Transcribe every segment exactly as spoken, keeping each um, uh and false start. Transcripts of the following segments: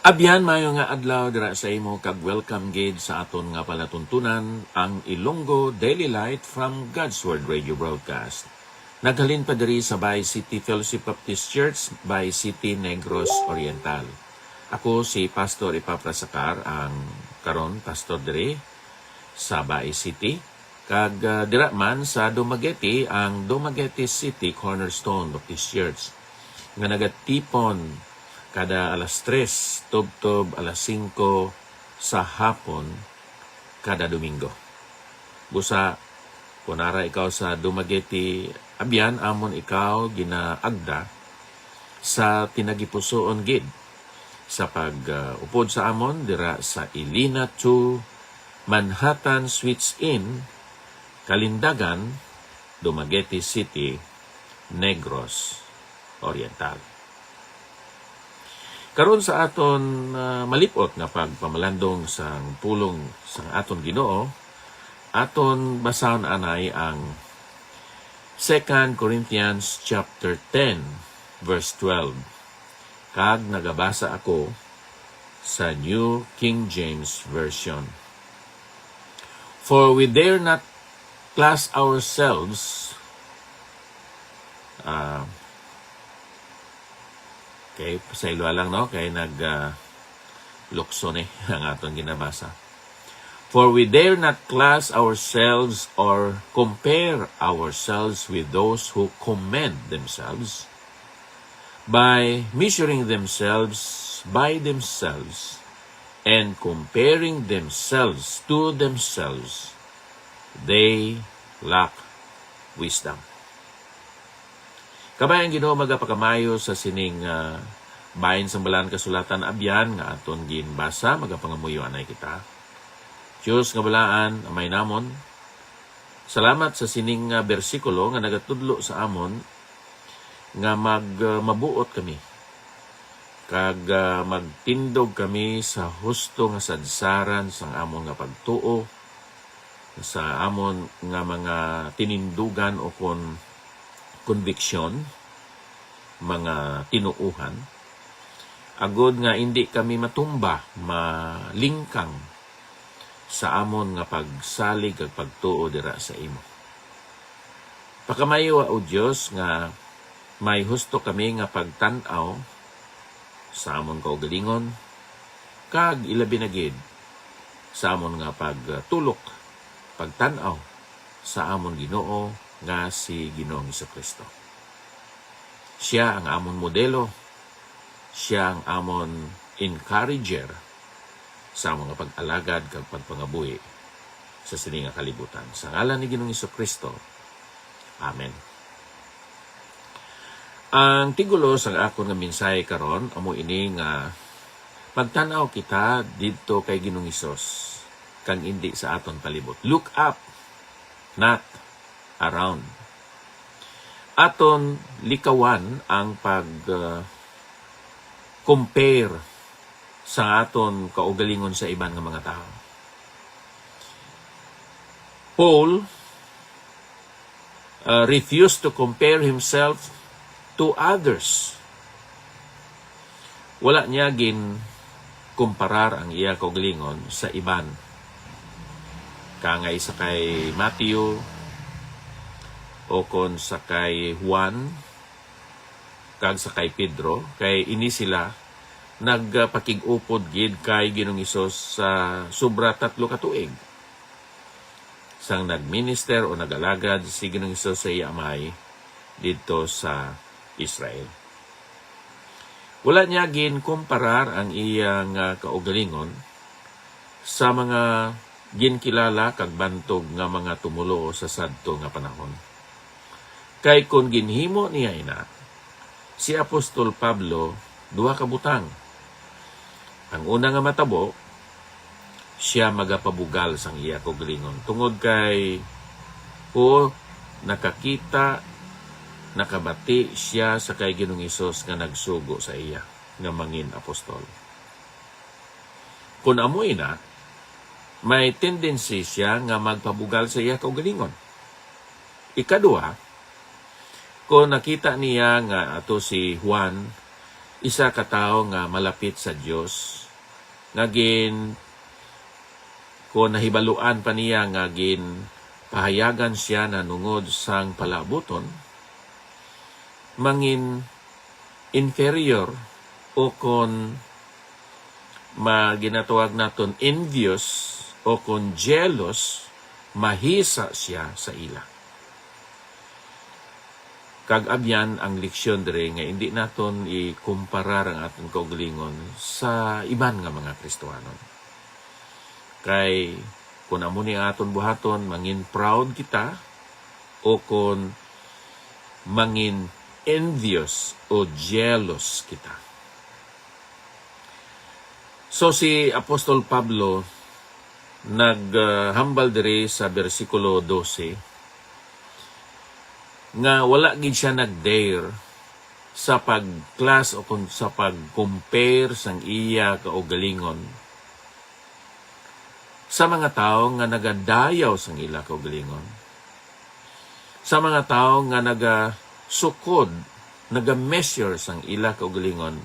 Abyan, mayo nga adlaw dira sa imo, kag welcome gid sa aton nga palatuntunan, ang Ilonggo Daily Light from God's Word Radio Broadcast. Naghalin pa diri sa Bay City Fellowship Baptist Church, Bay City, Negros Oriental. Ako si Pastor Epafras Sacar, ang karon pastor diri sa Bay City, kag, ah, dira man sa Dumaguete, ang Dumaguete City Cornerstone Baptist Church, nga nagatipon kada alas tres tubtob alas singko sa hapon kada Domingo. Busa, kon ara ikaw sa Dumaguete, abyan, amon ikaw ginaagda sa tinagipusoon gid sa pag, ah, upod sa amon dira sa Ilina two, Manhattan Suites Inn, Kalindagan, Dumaguete City, Negros Oriental. Karon sa aton, ah, malip-ot nga pagpamalandong sang pulong sang aton Ginoo, aton basahon anay ang Second Corinthians chapter ten, verse twelve. Kag nagabasa ako sa New King James Version. For we dare not class ourselves, ah, okay, pasayloa lang, no? Kay nag, ah, lukso ni ang aton ginabasa. For we dare not class ourselves or compare ourselves with those who commend themselves by measuring themselves by themselves and comparing themselves to themselves. They lack wisdom. Kabay ang Ginoo magapakamayo sa sining, ah, bahin sang Balaan Kasulatan, abyan, nga aton ginbasa. Magapangamuyo anay kita. Dios nga balaan, Amay namon, salamat sa sining, ah, bersikulo nga nagatudlo sa amon nga mag, ah, mabuot kami kag, ah, magtindog kami sa husto nga sadsaran sang amon nga pagtuo, sa amon nga mga tinindugan o kon konbiksyon, mga tinuohan, agod nga indi kami matumba, malingkang sa amon nga pagsalig kag pagtuo dira sa imo. Pakamayo, O Dios, nga may husto kami nga pagtan-aw sa amon kaugalingon, kag ilabi na gid sa amon nga pagtulok, pagtan-aw sa amon Ginoo nga si Ginoong Jesu-Cristo. Sia ang amon modelo, sia ang amon encourager sa amon nga pag-alagad kag pagpangabuhi sa sini nga kalibutan. Sa ngalan ni Ginoong Jesu-Cristo, amen. Ang tigulo sang akon nga mensahe karon amo ini nga magtan-aw kita didto kay Ginoong Hesus, kag indi sa aton palibot. Look up, not around. Aton likawan ang pag, uh, compare sa aton kaugalingon sa iban nga mga tawo. Paul, uh, refused to compare himself to others. Wala niya ginkumparar ang iya kaugalingon sa iban, kangay sa kay Mateo o kon sa kay Juan kag sa kay Pedro, kay ini sila nagpakig-upod gid kay Ginoong Hesus sa sobra tatlo ka tuig, sang nagminister o nag-alagad si Ginoong Hesus sa iya Amay didto sa Israel. Wala niya ginkumparar ang iya nga kaugalingon sa mga ginkilala kag bantog nga mga tumoluo sa sadto nga panahon. Kay kon ginhimo niya ina, si Apostol Pablo duha ka butang. Ang una nga matabo, sia magapabugal sang iya kaugalingon, tungod kay, o, nakakita, nakabati sia sa kay Ginoong Hesus nga nagsugo sa iya nga mangin apostol. Kon amo ina, may tendency sia nga magpabugal sa iya kaugalingon. Ikadua, kon nakita niya nga ato si Juan Isa ka tawo nga malapit sa Dios, nga gin-, kon nahibaluan pa niya nga ginpahayagan siya nanungod sang palaabuton, mangin inferior o kon ma-, ginatawag naton envious o kon jealous, mahisa siya sa ila. Kag abyan ang leksyon diri nga indi naton ikumparar ang aton kaugalingon sa iban nga mga Kristiyanon. Kay kun amo ni ang aton buhaton, mangin proud kita o kon mangin envious o jealous kita. So, si Apostol Pablo naghambal diri sa bersikulo dose nga wala gid siya nag-dare sa pag-class o kon sa pag-compare sang iya kaugalingon sa mga tawo nga nagadayaw sang ila kaugalingon, sa mga tawo nga nagasukod, naga-measure sang ila kaugalingon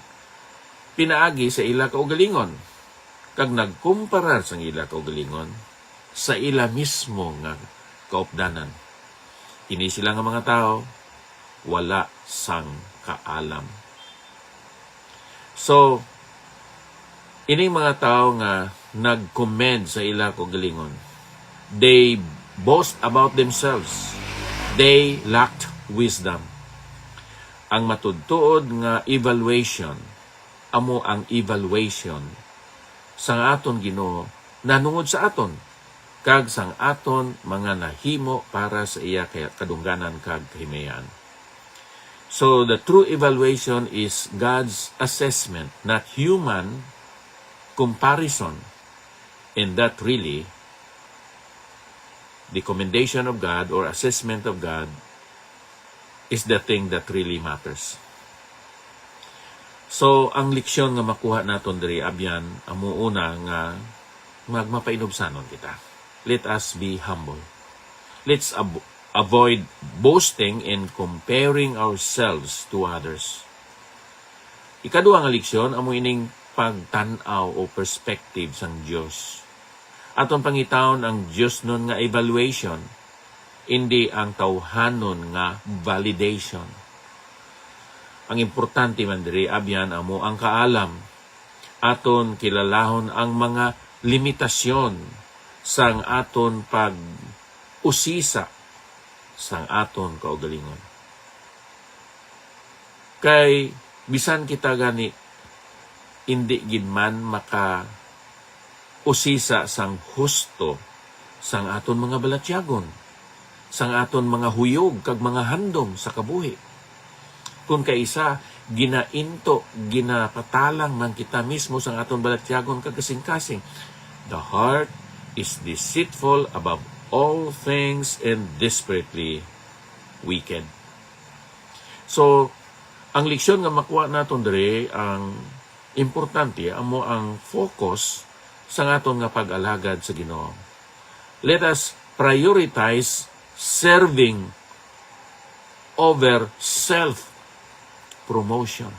pinaagi sa ila kaugalingon, kag nagkumparar sang ila kaugalingon sa ila mismo nga kaupdanan. Ini sila nga mga tawo wala sang kaalam. So, ining mga tawo nga nag-commend sa ila kaugalingon, they boast about themselves. They lacked wisdom. Ang matuod-tuod nga evaluation amo ang evaluation sang aton Ginoo nanungod sa aton kag sang aton mga nahimo para sa iya kay-, kadungganan kag kahimayaan. So, the true evaluation is God's assessment, not human comparison. And that really, the commendation of God or assessment of God is the thing that really matters. So, ang leksyon nga makuha naton diri, abyan, amo una nga magmapainubsanon kita. Let us be humble. Let's ab-, avoid boasting and comparing ourselves to others. Ikaduha nga leksyon, amo ining pagtan-aw o perspective sang Dios. Aton pangitawon ang diosnon nga evaluation, indi ang tawhanon nga validation. Ang importante man diri, abyan, amo ang kaalam. Aton kilalahon ang mga limitasyon sang aton pag-usisa sang aton kaugalingon. Kay bisan kita gani indi gid man maka-usisa sang husto sang aton mga balatyagon, sang aton mga huyog kag mga handom sa kabuhi. Kun kaisa, ginainto, ginapatalang man kita mismo sang aton balatyagon kag kasingkasing. The heart is deceitful above all things and desperately wicked. So, ang leksyon nga makuha naton diri, ang importante, amo ang focus sa aton nga pag-alagad sa Ginoo. Let us prioritize serving over self-promotion.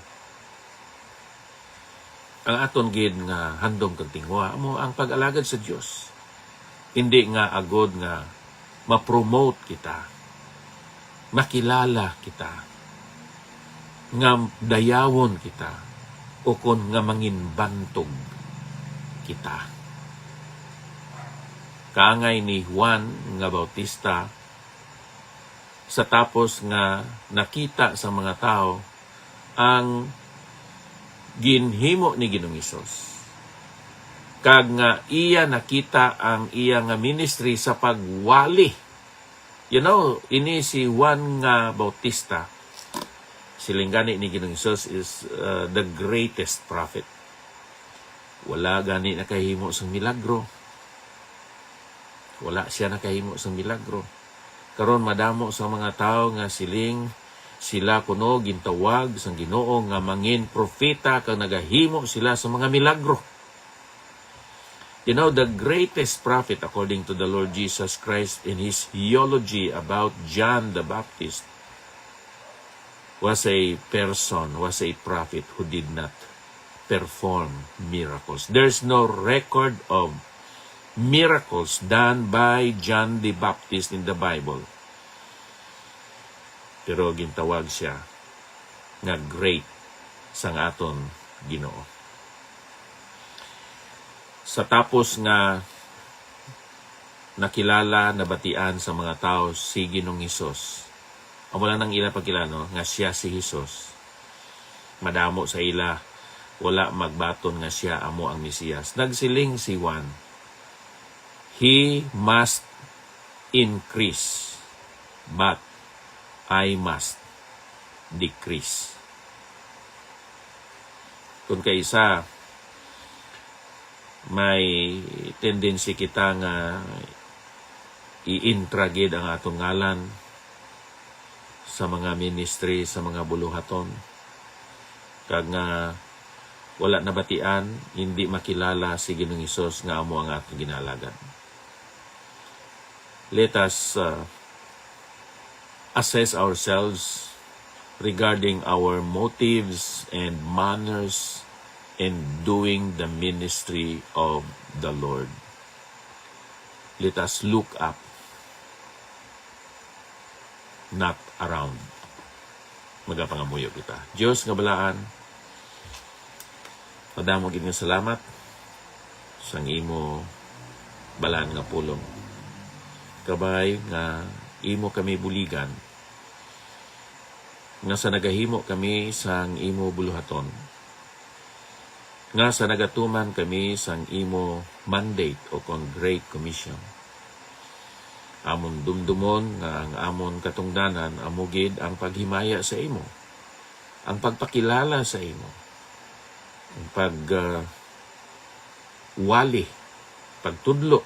Ang aton gid nga handom kag tinguha amo ang pag-alagad sa Dios. Hindi nga agod nga ma-promote kita, makilala kita, nga dayawon kita, ukon nga manginbantog kita. Kaangay ni Juan nga Bautista, sa tapos nga nakita sa mga tawo ang ginhimo ni Ginoong Hesus, kag nga iya nakita ang iya nga ministry sa pagwali. You know, ini si Juan nga Bautista, siling gani ni Ginoong Hesus, is, uh, the greatest prophet. Wala gani nakahimo sang milagro. Wala siya nakahimo sang milagro. Karon, madamo sa mga tawo nga siling sila kuno gintawag sang Ginoo nga mangin propeta kag nagahimo sila sa mga milagro. You know, the greatest prophet, according to the Lord Jesus Christ in his eulogy about John the Baptist, was a person, was a prophet who did not perform miracles. There's no record of miracles done by John the Baptist in the Bible. Pero gintawag siya nga great sang aton Ginoo. Sa tapos nga nakilala, nabatian sa mga tawo si Ginoong Hesus, amo lang ang ila pagkilala, no, nga siya si Jesus. Madamo sa ila wala magbaton nga siya amo ang Mesiyas. Nagsiling si Juan, "He must increase, but I must decrease." Kung kaisa, may tendency kita nga i-intra gid ang atong ngalan sa mga ministry, sa mga buluhaton, kag nga wala nabatian, hindi makilala si Ginoong Hesus nga amo ang atong ginaalagad. Let us, uh, assess ourselves regarding our motives and manners in doing the ministry of the Lord. Let us look up, not around. Magapangamuyo kita. Dios nga balaan, madamo gid nga salamat sang imo balaan nga pulong. Kabay nga imo kami buligan, nga sa nagahimo kami sang imo buluhaton, nga sa nagatuman kami sang imo mandate o kon Great Commission. Amon dumdumon nga ang amon katungdanan amo gid ang paghimaya sa imo, ang pagpakilala sa imo, ang pag, ah, wali, pagtudlo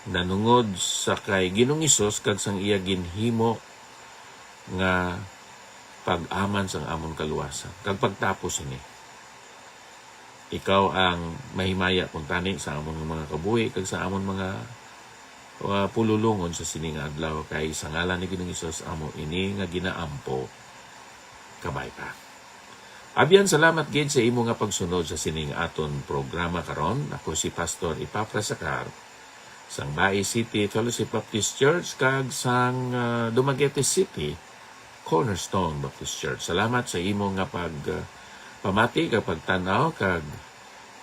nanungod sa kay Ginoong Hesus kag sang iya ginhimo nga pag-aman sang amon kaluwasan kag pagtapos sini. Ikaw ang mahimaya kuntani sa amon nga mga kabuhi kag sa amon mga, uh, pululongon sa sini nga adlaw, kay sa ngalan ni Ginoong Hesus amo ini nga ginaampo. Kabay pa. Abyan, salamat gid sa imo nga pagsunod sa sining aton programa karon. Ako si Pastor Epafras Sacar, sang Bai City Fellowship Baptist Church kag sang, ah, Dumaguete City Cornerstone Baptist Church. Salamat sa imo nga pag, ah, pamati kag pagtan-aw, kag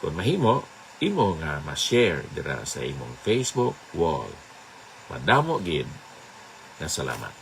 kung mahimo, imo nga ma-share dira sa imong Facebook wall. Madamo gid nga salamat.